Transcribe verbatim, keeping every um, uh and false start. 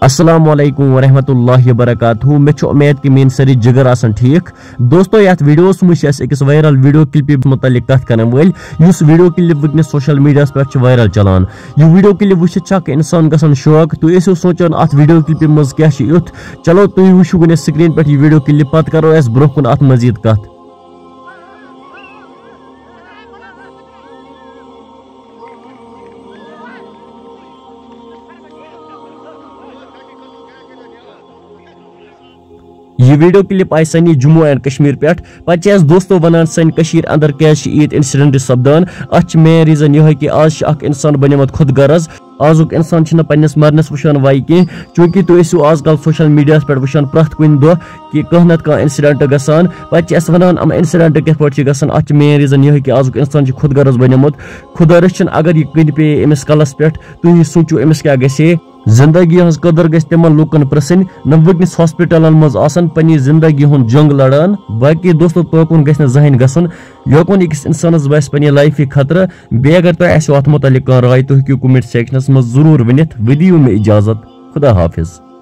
السلام علیکم ورحمۃ اللہ وبرکاتہ۔ مےٚ چھُ اُمید کہِ میٲنۍ سٲری جِگر آسن ٹھیٖک۔ دوستو، یتھ ویڈیوس منٛز چھِ أسۍ أکِس وائرل ویڈیو کلپہِ متعلق کتھ کرن وٲلۍ، یُس ویڈیو کلپ وٕنکیٚنس سوشل میڈیاہس پٮ۪ٹھ چھِ وائرل چلان۔ یہِ ویڈیو کلپ وٕچھِتھ چھا کانٛہہ انسان گژھان شوق؟ تُہۍ ٲسِو سونچان اتھ ویڈیو کلپہِ منٛز کیٛاہ چھُ یُتھ؟ چلو، تُہۍ وٕچھِو گۄڈٕنیتھ سکرین پٮ۪ٹھ یہِ ویڈیو کلپ، پتہٕ کرو أسۍ برونٛہہ کُن اتھ مزید کتھ۔ یہِ ویڈیو کلپ آیہِ سنی جموں اینڈ کشمیر پٮ۪ٹھ۔ پتہٕ چھِ اَسہِ دوستو ونان، سانہِ کٔشیٖرِ اندر کیازِ چھِ ییٖتۍ انسیڈنٹ سپدان؟ اتھ چھِ مین ریزن یِہوٚے کہِ آز چھُ اکھ انسان بنیومُت خود غرض۔ آزُک انسان چھُنہٕ پننِس مرنس وٕچھان وایہِ کینٛہہ، چوٗنٛکہِ تُہۍ ٲسِو آز کل سوشل میڈیاہس پٮ۪ٹھ وٕچھان پرٛٮ۪تھ کُنہِ دۄہ کہِ کانٛہہ نتہٕ کانٛہہ انسیڈنٹ گژھان۔ پتہٕ چھِ اَسہِ ونان، یِم انسیڈنٹ کِتھ پٲٹھۍ چھِ گژھان؟ اتھ چھِ مین ریزن یِہوٚے کہِ آزُک انسان چھُ خود غرض بنیومُت۔ خدا رٔچھِن، اگر یہِ کُنہِ پیٚیہِ أمِس کلس پٮ۪ٹھ، تُہۍ سوٗنٛچِو أمِس کیٛاہ گژھِ ہے۔ زندگی ہٕنٛز قدر گژھِ تِمن لوٗکن پرٛژھٕنۍ، نہ وٕنکیٚنس ہاسپٹلن منٛز آسن پننہِ زندگی ہُنٛد جنگ لڑان۔ باقی دوستو، توکُن گژھِ نہٕ زٕہٕنۍ گژھُن، یوکُن أکِس انسانس باسہِ پننہِ لایفہِ خطرٕ۔ بیٚیہِ اگر تۄہہِ آسیو اتھ متعلق کانٛہہ راے، تُہۍ ہیٚکِو کمنٹ سیکشنس منٛز ضروٗر ؤنِتھ۔ ودِیِو مےٚ اجازت۔ خدا حافظ۔